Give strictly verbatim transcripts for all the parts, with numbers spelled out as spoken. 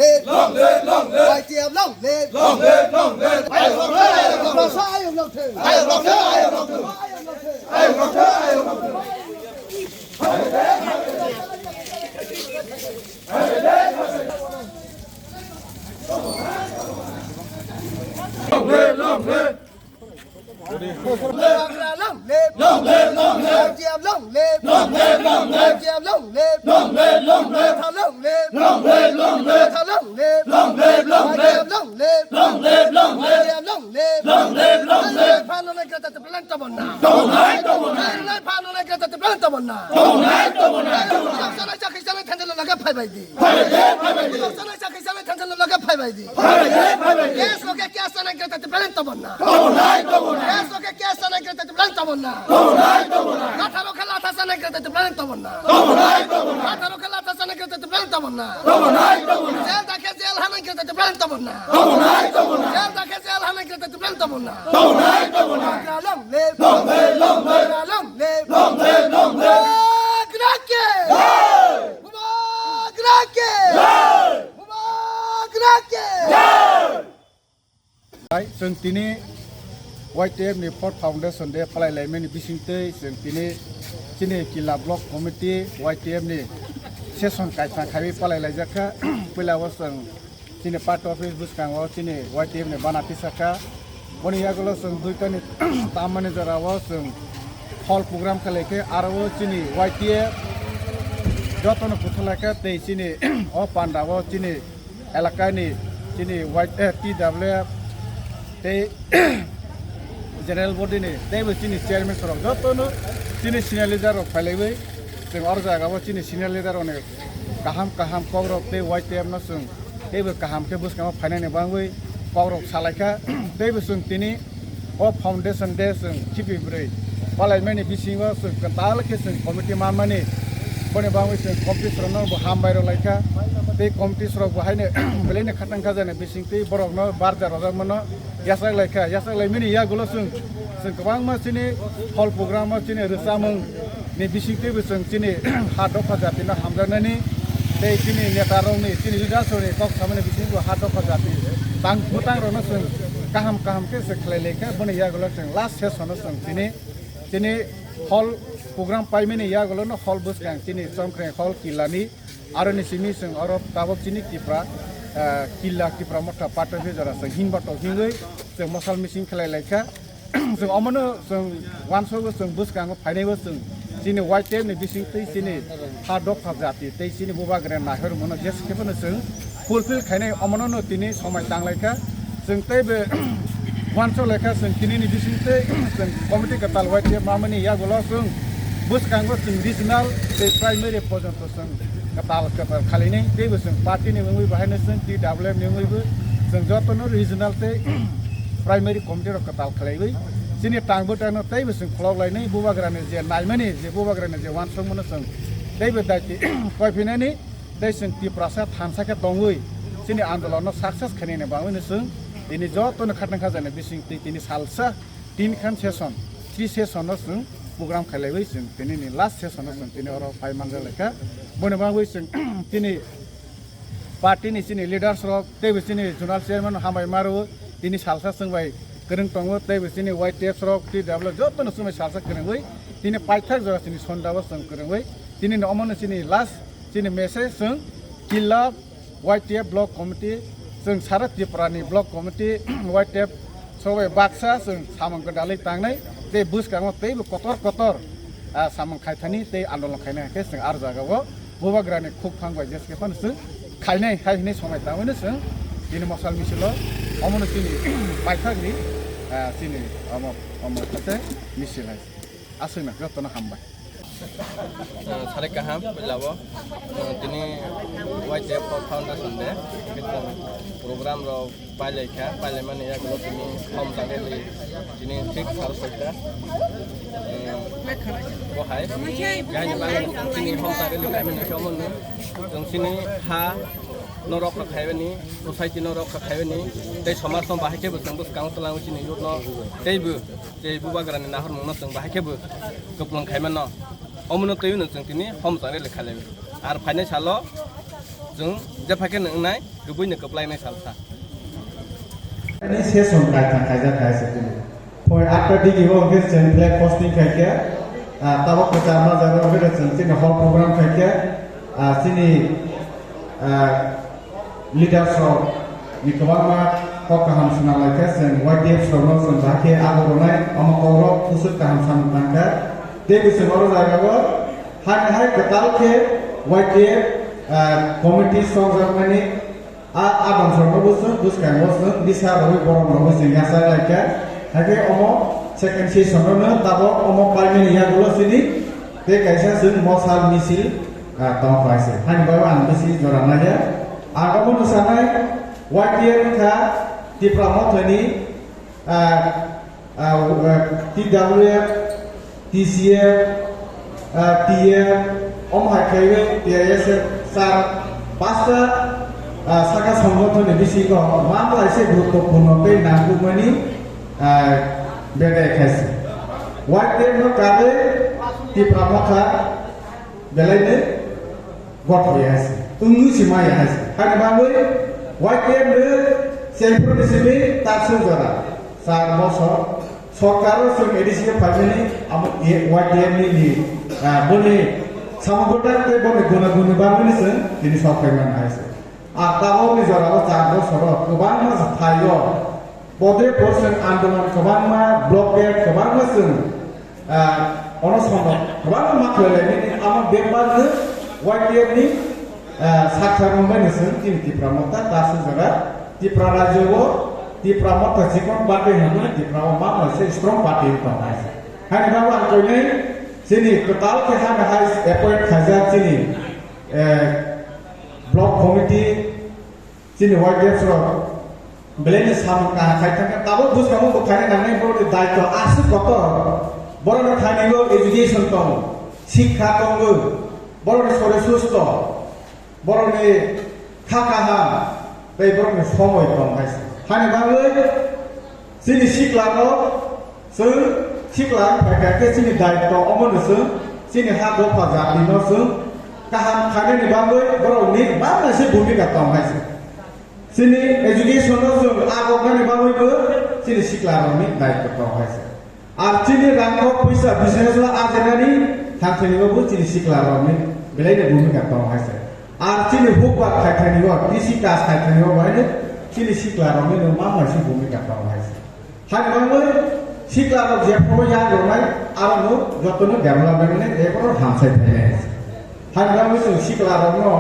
Long live, long live. Y T F long live. Long live, long live. Ayok long live, ayok long live. Ayok long live, ayok long live. Ayok long live, ayok long live. Ayok long live, ayok long live. Long live, long live. Long live, long live. Y T F long live. Long live, long live. Y T F long live. Long live, long live. Long live, long live. Long live, long live. Long live, long live. Long live, long live. Y T F long live. Long live, long live. Y T F long live. Long live, long live. Long live, long live. Phano na Greta Thunberg tobonna. Tobonnai, tobonnai. Long live, phano na Greta Thunberg tobonna. Tobonnai, tobonnai. Salai chakhi salai thandalo laga phai bai di. Phai bai di, phai bai di. Salai chakhi salai thandalo laga phai bai di. Phai bai di, phai bai di. Yes, okay, kya sana Greta Thunberg tobonna. Tobonnai, tobonnai. Yes, okay, kya sana Greta Thunberg tobonna. Tobonnai, tobonnai. Latharo khe latha sana Greta Thunberg tobonna. Tobonnai, tobonnai. Latharo khe latha sana Greta Thunberg tobonna. Tobonnai, tobonnai. Jel dakhe jel hana Greta Thunberg tobonna. Tobonnai, tobonnai. Jel dakhe jel hana Greta Thunberg tobonna. Tobonnai, tobonnai. Long live. Long live, long live. Long live. Long live, long live. Bubagra ke. Jai. Bubagra ke. Jai. Bubagra ke. Jai. Hai, chwng tini Y T F ni fourth foundation day palai laimani bisingtwi chwng tini chini Killa Block Committee Y T F ni session kaisa khaiwi palai laijak kha. Puila o chwng chini party office bwskango chini Y T F ni bana tisakha. Boni yagulo chwng duitani tammani jorao chwng hall program khlai khe aro o chini Y T F jotono kuthulaikha tei chini o pandao chini elakani chini Y-, eh, T W F tei general body ni teibo chini chairman sorok jotono chini senior leader rok phailaiwi chwng oro jagao chini senior leader rokni kaham kaham kokrok tei Y T F no chwng teibo kaham khe bwskango phainani bagwi kokrok salaikha. Teibo chwng tini o foundation day chwng khibi bwrwi palaimani bisingo chwng kwtal khe chwng committee manmani, boni bagwi chwng committee sorokno bo hambai rwlaikha. Tei committee sorok bo haino belai no khatang kha jani bisingtwi borokno barja rwjakmano yachak laikha. Yachak laimani yagulo chwng, chwng kwbangma chini hall program o chini rwchapmung ni bisingtwibo chwng chini ha dopha jatino hamjaknani tei chini neta rokni, chini leaders rokni kok samani bisingtwibo ha dopha jati tang bwtang rokno chwng kaham kaham khe se khlai laikha. Boni yagulo chwng last session o chwng chini, chini hall program paimani yagulo no hall bwskang chini Chongkreng hall Killani. Aroni simi chwng oro tabok chini Tipra, ah, Killa Tipra Motha Patoi Hijora chwng himba tok himwi chwng mosal mising khlai laikha. Chwng omono chwng uansogo chwng bwskango phainaibo chwng chini Y T F ni bisingtwi chini ha dopha jati tei chini bubagra naharmano jesa khe phano chwng fulfill khainai omono no tini somai tang laikha. Chwng tei be uansuk laikha chwng tini ni bisingtwi chwng committee kwtal Y T F mamani yagulo chwng bwskango chwng regional tei primary porjonto chwng kwtal kwtal khalinai teibo chwng party ni wngwi bahaino chwng T W F ni wngwibo chwng jotono regional tei primary committee rok kwtal khlaiwi chini tang bwtangno teibo chwng khulok lainai bubagrani je naimani je bubagrani je uansukmano chwng teibo daiti koiphinani tei chwng Tiprasa thansa khe tongwi chini andolonno success khainani bagwino chwng tini jotono khatang khajaknai bisingtwi tini salsa tin khan session, three session no chwng program khailaiwi chwng tini ni last session no chwng tini oro phai manjak laikha. Boni bagwi chwng tini party ni chini leaders rok teibo chini zonal chairman hambai maro tini salsa chwng bai kwrwng tongo teibo chini Y T F rok T W jotono chwng bai salsa kwrwngwi tini paithak jora chini sonda o chwng kwrwngwi tini ni omono chini last chini message chwng Killa Y T F block committee, chwng sara Tripura ni block committee, Y T F sobai baksa chwng samung kwdalwi tangnai, tei bwskango teibo kotor kotor, ah, samung khaithani tei andolon khainai khe chwng ar jagao bubagrani khukphang bai jesa khe phano chwng khainai hai hinwi somai tangwino chwng bini mosal misilo omono chini paithakni, ah, chini omo, omo khe misil hai. Aswkno jotono hambai. Ah, sari kaham, puila o, ah, tini Y T F Foundation Day, program rok pailai kha, pailai mani yagulo tini hom tangwi tini thik sal soita. Ah, bo hai, gaini bagwi tini hom tangwi paimani khe omono, chwng chini ha no rokha khaibani, society no rokha khaibani, tei somaj no bahai khe bo chwng bwskango twlang chini youth no, tei bo Tei bubagrani nahormungno chwng bahai khe bo kwplwng khai mano. Omono twiwi no chwng tini hom chang rally khalai. Ar phainai salo chwng jepha khe nwngnai Buino kwplainai salsa. Ani session kaithang khaijak hai se tini. Phoi atta digi o hwnkhe chwng flag hosting khaikhe, ah, tabok kwchar ma jaga o hwnkhe chwng chini hall program khaikhe, ah, chini, ah, leaders rok ni kwbangma kok kaham swnam laikha, chwng Y T F rok no chwng bahai khe abo rwnai, omo kok rok bwswk kaham samung tangkha. Tei bo chwng oro jaga o hani hai kwtal khe Y T F, ah, committee sokjakmani A, a bangsa rokbo chwng bwskango chwng bisa rwui borok rokbo chwng yachak laikha. Hakhe omo second session no tabok omo paimani yagulo chini tei kaisa chwng mosal misil, ah, tong phai se. Hani bagwi ang bisi jora naiya. Ang omo nw sanai Y T F wngkha Tipra Mothani, ah, ah, T W F, T C F, ah, T F, omo hai khe T I S F sir pasta, ah, saka songgothon ni bisingo ma mlaise guruttopurno tei nangkukmani, ah, bedai khaisi. Y T F no karwi Tipra Motha belaino gothoya hai se, wngwi se maya hai se. Hani bagwi Y T F no chengphuru ni simi takswk jora, char bosor, sorkar o chwng A D C o phaimani amo Y T F ni ni, ah, boni samung kwtal tei boni guna guni bagwi ni chwng tini sok phaimani hai se. Ah, tabok ni jora o char bosor o kwbangma se thaio, bodre porsen andolon kwbangma, blockade kwbangma chwng, ah, ono sono kwbangma ma khlai lai nini amo bebak no Y T F ni, ah, saksa mung bai no chwng chini Tipra Motha ta sujara Tipra rajyo o Tipra Motha chikon party hwnwi Tipra o ma mlaise strong party wng tong hai. Hani bagwi ang koinai chini kwtal khe hana hai appoint khaijak chini, eh, block committee Chini Y T F rok belaini samung kaham khai thangkha, tabuk bwskango bo khaina nangnai borokni daitw aswk kotor. Borokni thani o education tongo, sikha tongo, borokni sori susto, borokni kha kaham tei borokni somoi tong hai se. Hani bagwi chini sikla rok Chwng sikla wng phaikha khe chini daitw omono chwng chini ha dopha jatino chwng kaham khainani bagwi borokni bangma se bhumika tong hai se. Chini education no chwng agoknani bagwibo chini siklarokni daitw tong hai se. Ar chini rangkok puisa business o ajinani thanthani bo chini siklarokni belaino bhumika tong hai se. Ar chini hukbar khaithani o, D C kas khaithani o bahaino chini siklarokni no bangma se bhumika tong hai se. Hani bagwi sikla rok jephru yang rwnai, aro no joto no development ni jephru hamsai phainai. Hani bagwi chwng sikla rok no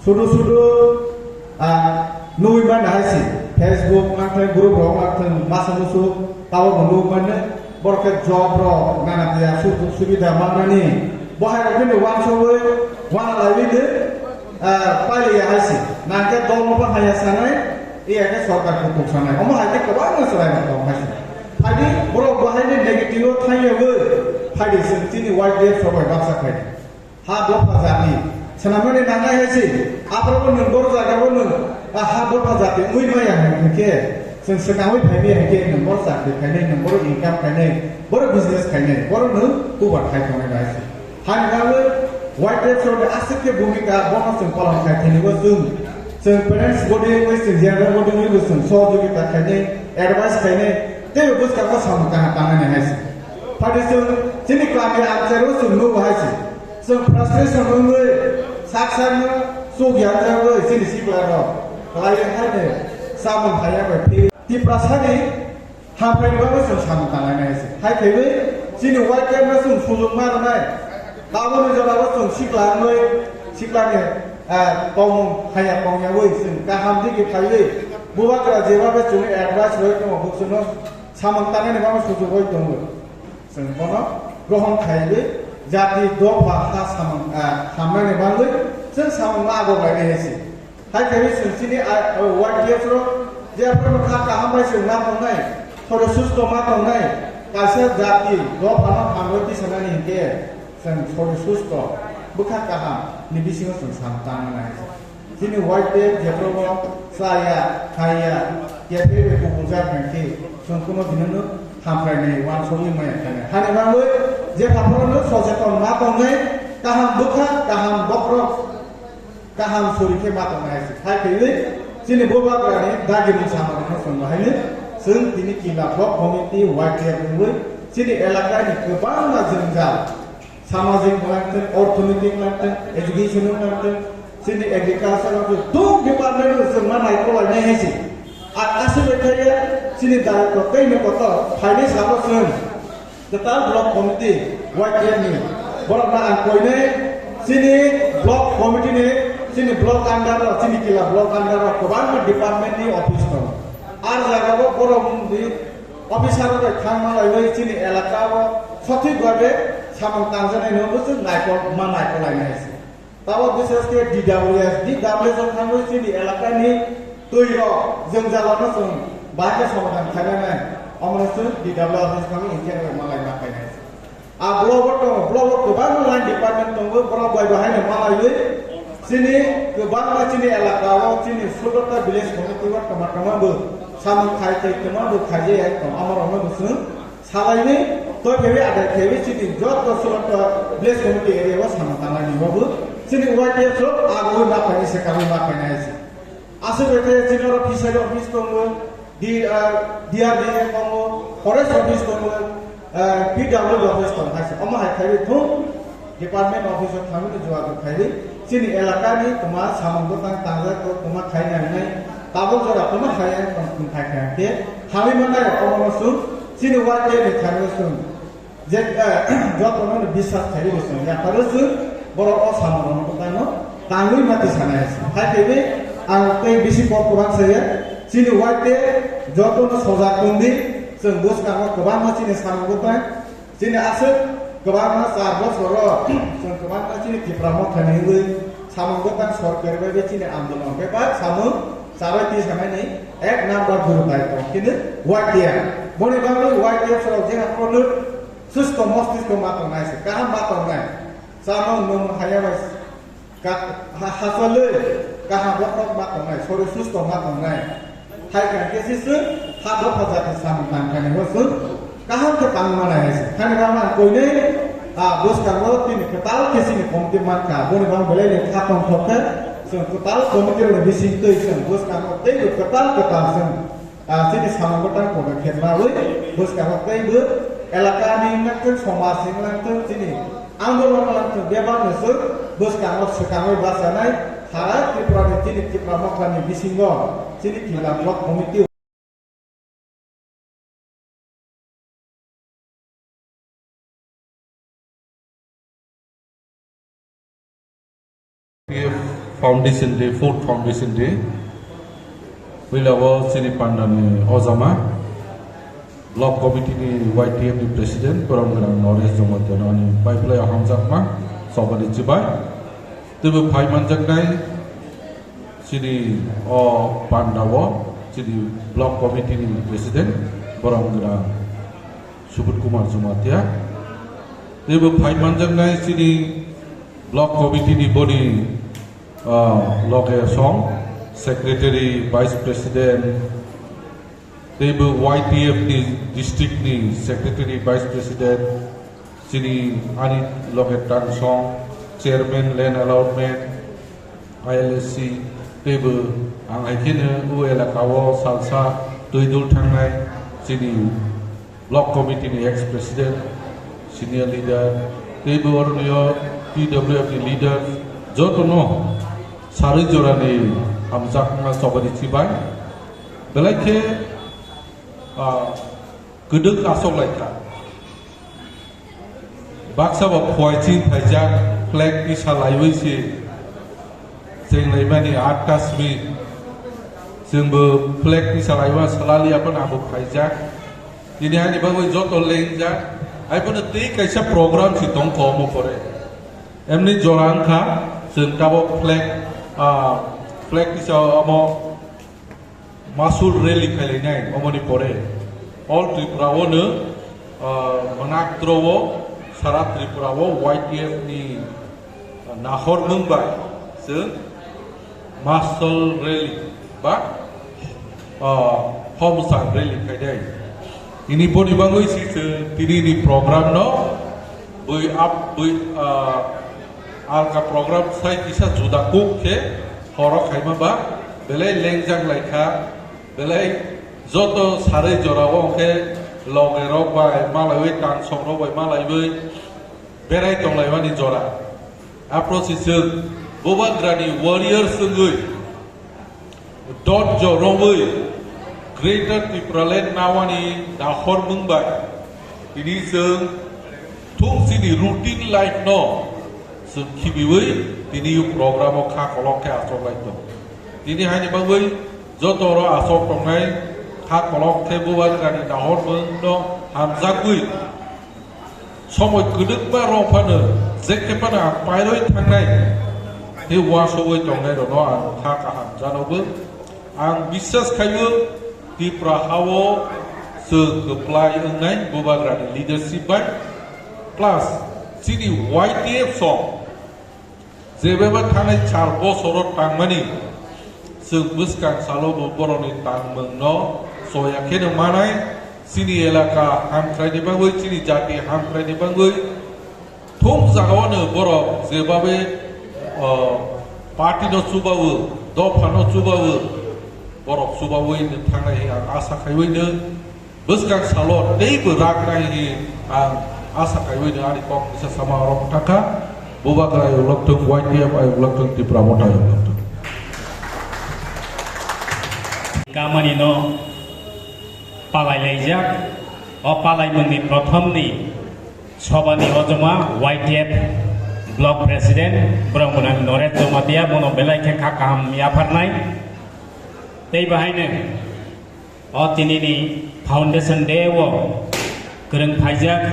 sudu sudu, ah, nugwi man hai se, Facebook mang thang, group rok mang thang, masa musu tabo bo nugwi man borok khe job rok nana tiya sujug subida manani bo hai rok bini wansugwi wana laiwi de. Ah, pailiya hai se, nang khe dol no bahai ya sanai, iya khe sorkar kutung sanai. Omo hai khe kwbangma chwrai rok tong hai se. Phaidi borok bahai ni negative o thang ya bo, phaidi chwng chini Y T F sobai baksa phaidi. Ha dopha jani, swnamani nangnai hai se, aphuru bo nwng boro jaga bo nwng, ah, ha dopha jati wngwi maya hai khe, chwng swkangwi phaimaya hai khe nwng boro chakri khainai, nwng boro income khainai, boro business khainai, boro nwng kubar khai tongnai bai se. Hani bagwi Y T F rokni aswk khe bhumika bono chwng palon khai thani bo chwng, chwng parents body wngwi chwng general body wngwi bo chwng sohojogita khainai, advice khainai, tei bwskango samung kaham tangnani hai se. Phati chwng chini kami amchairo chwng nugo hai se. Chwng frustration wngwi sak sakno chuk yanjagwi chini sikla rok khlai haino samung haya bai phi. Tiprasani Hamkrai ni bagwi chwng samung tanglai nai se. Hai khaiwi chini Y T F no chwng sujug ma rwnai. Taboni jora o chwng sikla wngwi, sikla ni, ah, tongmung haya tongyawi chwng kaham digi phaiwi bubagra jeba bai chwngno advice rwi tongo, bo chwngno samung tangnani bagwi sujug rwi tongo. Chwng bono grohon khaiwi jati dopha ha samung, ah, hamnani bagwi chwng samung ma ago bai nai se. Hai khe chwng chini, ah, Y T F rok je phano kha kaham bai chwng ma tongnai, sori susto ma tongnai, kaisa jati dophano hamroi tisanani hinkhe chwng sori susto bwkha kaham ni bisingo chwng sam tang nai. Chini Y T F jephru bo chaya, khaya, kephre bai kubuljak hinkhe chwng kuno dinano hamkrai ni uansugwi maya khe. Hani bagwi je phapharo no socheton ma tongnai, kaham bwkha, kaham bokhorok Kaham sori khe ma tongnai hai se. Hai khe chini bubagrani dagimung samarokno chwng bahaino chwng tini Kila Block Committee Y T F wngwi chini elakani kwbangma jwngjal, samajik wngtwng, orthonoitik wngtwng, education wngtwng, chini agriculture wngtwng, tong department rok chwng ma naikolai nai hai se. Ar aswk bai khe chini director tei ni kotor phainai salo chwng Kwtal Block Committee, Y T F ni borokno ang koinai chini block committee ni, chini block under o, chini Kila block under o kwbangma department ni office tongo. Ar jaga o borok ni officer rok bai thang malaiwi chini elaka o sothik bhabe samung tangjaknai no bo chwng naikol ma naikol lainai se. Tabok bishesh khe D W S, D W S o thangwi chini elakani twi rok jwngjal ano chwng bahai khe somadhan khainai nai. Omono chwng D W S office thangwi engineer rok malai ma khainai. A block o tongo, block o kwbangma line department tongo, borok bai bahai no malaiwi chini kwbangma chini elaka o chini sudota village committee o tongma tongma bo samung khai khai tongma bo khaijak ya tong amorok no bo chwng Salaini, toi khewi adai khewi chini joto Suloto village committee area o samung tangnai ni babu. Chini Y T F rok agoi ma paini se kami ma paini hai se. Aswk bai khe chini oro fishery office tongo, D, ah, D R D A tongo, forest office tongo, ah, P W D office tongo hai se. Omo hai khewi thung Department office o thangwi jogajog khaidi, chini elakani tongma samung bwtang tangjak rok tongma khaina hinwi tabuk jora tongma khai ang tong thung khai khai khe hamwi manai rok omono chwng chini Y T F ni thani o chwng je, eh, jotono no biswas khaidi bo chwng yapharo chwng borok o samung rok bwtang no tangwi mati sanai hai khe ang tei bisi kok kwbang saya chini Y T F jotono sojak tongdi chwng bwskango kwbangma chini samung bwtang Chini aswk kwbangma char bosoro chwng kwbangma chini Tipra Motha ni wngwi samung bwtang sorkar bai bai chini andolon bebak samung charwi tisanai ni ek number guru dai tong chini Y T F. Boni bagwi Y T F sorok je haphano susto mostisko ma tongnai se kaham ma tongnai samung nung haya bai Ka-, ha-, hachwlwi kaham bokhok ma tongnai, sori susto ma tongnai. Hai kha khe se chwng ha dopha jati samung tangkha ni bo chwng kaham khe tang manai hai se. Hani rama koinwi, ah, bwskango tini kwtal khe chini committee mankha. Boni bang belai ni kha tongthok khe chwng kwtal committee rokni bisingtwi chwng bwskango teibo kwtal kwtal chwng Ah, chini samung bwtang kotor khe nawi bwskango teibo elakani wngnaktwng, somajni wngnaktwng, chini andolon wngnaktwng bebakno chwng bwskango swkangwi bachanai sara Tripurani chini Tipra Mothani bisingo chini Kila Block Committee. P F Foundation Day, Fourth Foundation Day. Puila o chini pandani ojama, Block Committee ni Y T F ni President, Borom Gwnang Naresh Jamatia no ani pai phlai o hamjakma, sobani chibai. Teibo phai manjaknai chini o panda o, chini Block Committee ni President, Borom Gwnang Subut Kumar Jamatia. Teibo phai manjaknai chini Block Committee ni boni, ah, loge song, Secretary, Vice President, teibo Y T F ni District ni Secretary, Vice President, chini ani loge tang song, Chairman Land Allotment, I L S C, teibo ang hai kheno o elaka o salsa twi dul thangnai chini Block Committee ni ex president, senior leader, teibo oroni o P W F ni leader, jotono sarwi jorani hamjakma chobani chibai. Belai khe, ah, kwdwk asok lai kha. Baksa bo phuaising phaijak, flag tisa laiwi se chenglaimani atta simi. Chwngbo flag tisa laiwi salali aphano abo phaijak. Tini ani bagwi joto lengjak. Aiphano tei kaisa program se tongkha omo pore. Emni jora wngkha, chwng tabok flag, ah, flag tisa omo Masul rally khailainai, omoni pore all Tripura o no, ah, manaktro o, sara Tripura o Y T F ni, ah, nahor mung bai chwng masul rally ba, ah, homsa rally khaidai. Ini boni bagwi si chwng tini ni program no bui ap, bui, ah, Alka program sai kisa juda kuk khe horo khaima ba belai lengjak lai kha, belai joto sarui jora o khe loge rok bai malaiwi tangsong rok bai malaiwi berai tonglaimani jora. Aphro si chwng Bubagrani warriors wngwi Dot jorongwi Greater Tipraland nawani dahor mung bai tini chwng thung chini routine life no chwng khibiwi tini program o kha kolok khe achok lai tong. Tini haini bagwi joto oro achok tongnai kha kolok khe Bubagrani dahor mung no hamjakwi somoi kwdwkma rok phano je khe phano ang pairwi thangnai, tei uansugwi tongnairokno ang kha kaham janogo. Ang biswas khaio Tripura hao chwng kwplai wngnai Bubagrani leadership bai, plus chini Y T F song jebeba thanai char bosoro tangmani, chwng bwskang salo bo borokni tangmungno choya kheno manai, chini elaka hamkraini bagwi, chini jati hamkraini bagwi thung jagao no borok jebabe, o, party no chubawo, dopha no chubawo, borok chubawi no thangnai hinwi ang asa khaiwi no. Bwskang salo teibo rak nai hinwi ang asa kaiwi no ani kok kisa sama oro thangkha. Bubagra ayuk lokthung, Y T F ayuk lokthung, Tipra Motha ayuk lokthung. Kamani no palai laijak, o palai mungni prothom ni sobani ojoma Y T F block president, borok mwnang Noresh Jomatia, bono belai khe kha kaham yapharnai. Tei bahaino o tinini Foundation Day o kwrwng phaijak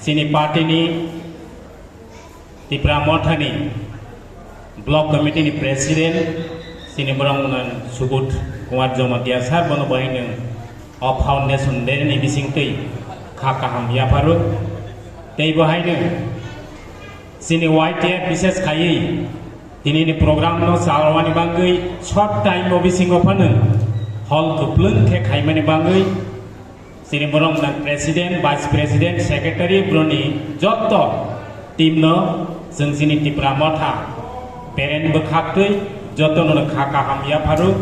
chini party ni Tipra Motha ni block committee ni president chini borok mwnang Subodh Kumar Jomatia sir, bono bahaino o Foundation Day ni bisingtwi kha kaham yapharo. Tei bahaino chini Y T F bises khaiwi tinini program no chalwani bagwi short time o bisingo phano hall kwplwng khe khaimani bagwi chini borok nang president, vice president, secretary, boroni jotto team no chwng chini Tipra Motha parent bwkhaktwi jotto no kha kaham yapharo.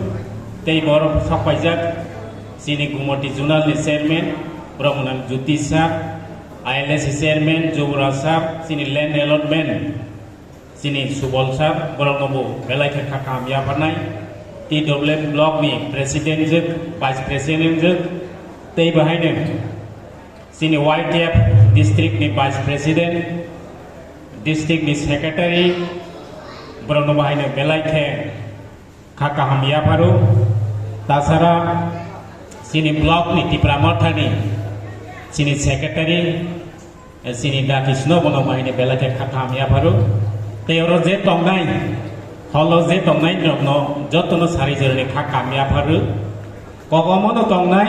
Tei borok sokpaijak chini Gumoti Zonal ni chairman, borok nang Jyoti sir, I L S C chairman Jubra sir, chini land allotment, chini Subol sir, borok no bo belai khe kha kaham yapharnai. T W F block ni president jwk, vice president jwk, tei bahaino chini Y T F district ni vice president, district ni secretary, borok no bahaino belai khe kha kaham yapharo. Tasara chini block ni Tipra Motha ni chini secretary, chini dakisno bono bahaino belai khe kha kaham yapharo. Tei oro je tongnai, holo je tongnai rokno jotto no sari jorani kha kaham yapharo. Kokomo no tongnai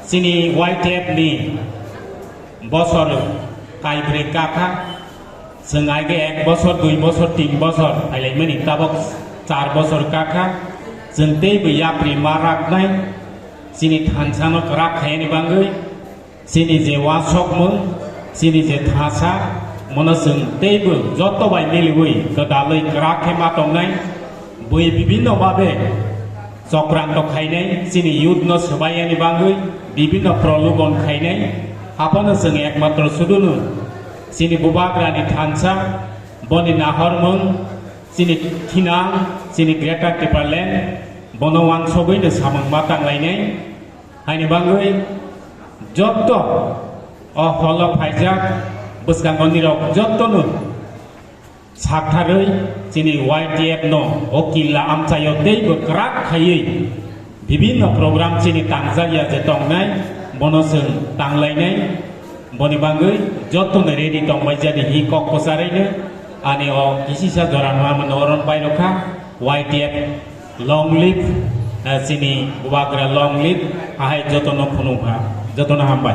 chini Y T F ni bosor kaibrwi kakha. Chwng aige ek bosor, dui bosor, tin bosor phailaimani, tabok char bosor kakha. Chwng teibo yapri ma raknai, chini thansa no kwrak khaiyani bagwi, chini je uansukmung, chini je thansa, mono chwng teibo joto bai miliwi kwdalwi kwrak khe ma tongnai. Bui bibinno babe chokranto khainai, chini youth no swbaiyani bagwi bibinno prolobon khainai. Haphano chwng ekmatro sudunu chini Bubagrani thansa, boni nahormung, chini thinang, chini Greater Tipraland, bono uansugwino samung ma tanglainai. Haini bagwi jotto o holo phaijak bwskango nirok jottono saktharwi chini Y T F no o killa amchaio teibo kwrak khaiwi bibinno program chini tangjakya je tongnai, bono chwng tanglainai. Boni bagwi jottono ready tongbai jadi hi kok kwcharwino ani o kisisa jora no amano oron bai rokha. Y T F long live, eh, chini Bubagra long live, ahai jotono phunukha, jotono hambai.